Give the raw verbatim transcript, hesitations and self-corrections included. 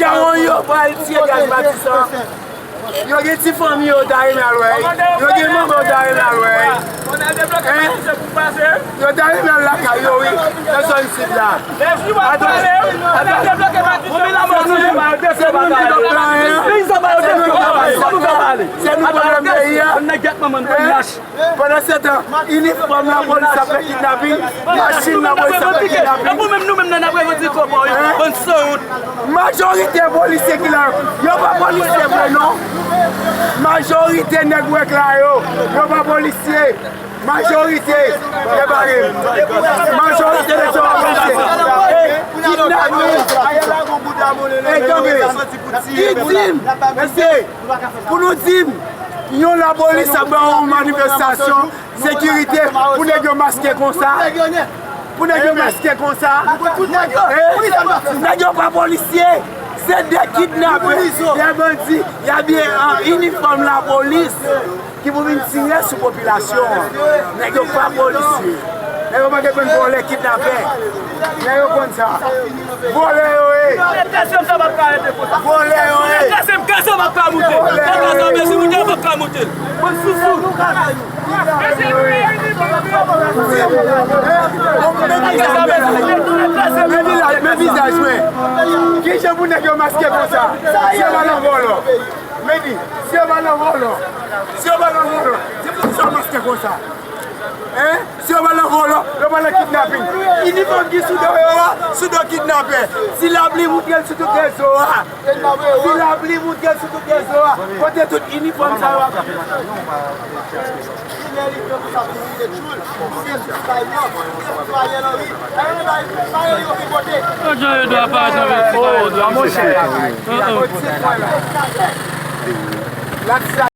Dawon yo pral tiye gaz Matisan. Yo gen ti fanmi yo ta renmen al wè. Yo gen manman yo ta renmen al wè. Hein? Yo ta renmen al lakay yo, wi. Nan zòn sid la. Atò, atò. Se nou ki pèp la, hein? Se nou ki pèp la. Se nou ki pèp peyi a. Hein? Pandansetan, inifòm lapolis ap fè kidnaping, machin lapolis ap fè kidnaping. Epi menm nou menm nan ap revandike kòb yo, bann sanwont. Majorite polisye ki la yo, yo pa polisye vre non. Majorite nèg wèk la yo, yo pa polisye. Majorite, prepare. Majorite nèg yo pa polisye. Kidnaping. E tanbe, ki di m, mesye, pou nou di m, yon lapolis ap ba yon manifestasyon sekirite pou nèg yo maske konsa. Pou nèg yo maske konsa. Eh, nèg yo pa polisye. Se de kidnapè, de bandi, y a byen an inifòm lapolis ki pou vin tire sou popilasyon an. Nèg yo pa polisye. Nèg yo pa te konn vòlè kidnapè. Nèg yo konn sa. Vòlè yo ye. Vòlè yo ye. Men vizaj, men vizaj mwen. Kijan pou nèg yo maske konsa? Se pa nan vòlò. Men di, se pa nan vòlò. Se pa nan vòlò. Se pou sa yo maske konsa. Hein? Si yo pa nan vòlò, yo pa nan kidnaping. Inifòm ki sou do yo a, sou do kidnapè. Si lapli moutre l sou tout rezo a. Si lapli moutre l sou tout rezo a. Kote tout inifòm sa yo ap. Yo jan yo dwe aparèt nan rezo. Oh, monchè.